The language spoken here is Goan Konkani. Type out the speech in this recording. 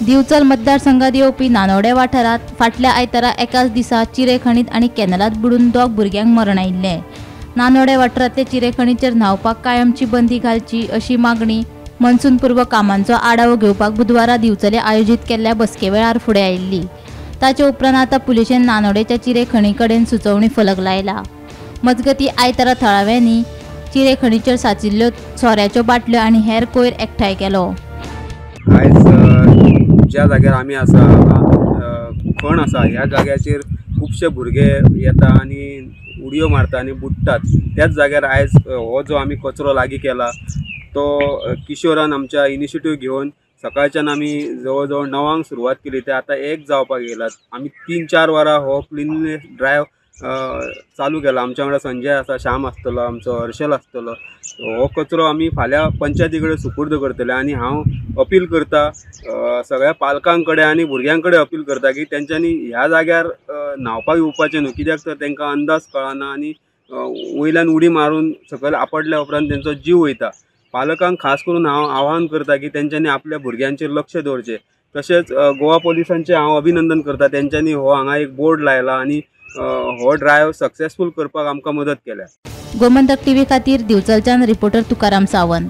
दिवचल मतदारसंघात येवपी नानोडे वाठारांत फाटल्या आयतारा एकाच दिसा चिरेखणीत आनी कॅनलांत बुडून दोग भुरग्यांक मरण आयिल्लें. नानोडे वाठारांतले चिरेखणीचेर न्हांवपाक कायमची बंदी घालची अशी मागणी मनसूनपूर्व कामांचो आढावो घेवपाक बुधवारा दिवचले आयोजीत केल्ल्या बसके वेळार फुडें आयिल्ली. ताचे उपरांत आतां पुलिशेन नानोडेच्या चिरेखणी कडेन सुचोवणी फलक लायला. मजगती आयतारा थळाव्यांनी चिरेखणीचेर साचिल्ल्यो सोऱ्याच्यो बाटल्यो आनी हेर कोयर एकठांय केलो. आयज ज्या जाग्यार आमी आसा खण आसा ह्या जाग्याचेर खुबशे भुरगे येता आनी उडयो मारता आनी बुडटात. त्याच जाग्यार आयज हो जो आमी कचरो लागीं केला तो किशोरान आमच्या इनिशिएटीव घेवन सकाळच्यान आमी जवळ जवळ 9 सुरवात केली ते आतां 1 जावपाक येयलात. आमी 3-4 वरां हो क्लिननेस ड्रायव्ह चालू केला. आमच्या वांगडा संजय आसा, श्याम आसतलो, आमचो हर्षल आसतलो. हो कचरो आमी फाल्यां पंचायती कडेन सुपूर्द करतले आनी हांव अपील करता सगळ्या पालकां कडेन आनी भुरग्यां कडेन अपील करता की तेंच्यांनी ह्या जाग्यार न्हांवपाक येवपाचें न्हू, कित्याक तर तेंकां अंदाज कळना आनी वयल्यान उडी मारून सकयल आपडल्या उपरांत तेंचो जीव वयता. पालकांक खास करून हांव आवाहन करता की तेंच्यांनी आपल्या भुरग्यांचेर लक्ष दवरचें. तशेंच गोवा पोलिसांचें हांव अभिनंदन करता, तेंच्यांनी हो हांगा एक बोर्ड लायला आनी हो ड्रायव्ह सक्सेसफूल करपाक आमकां मदत केल्या. गोमंतक टीव्ही खातीर दिवचलच्यान रिपोर्टर तुकाराम सावंत.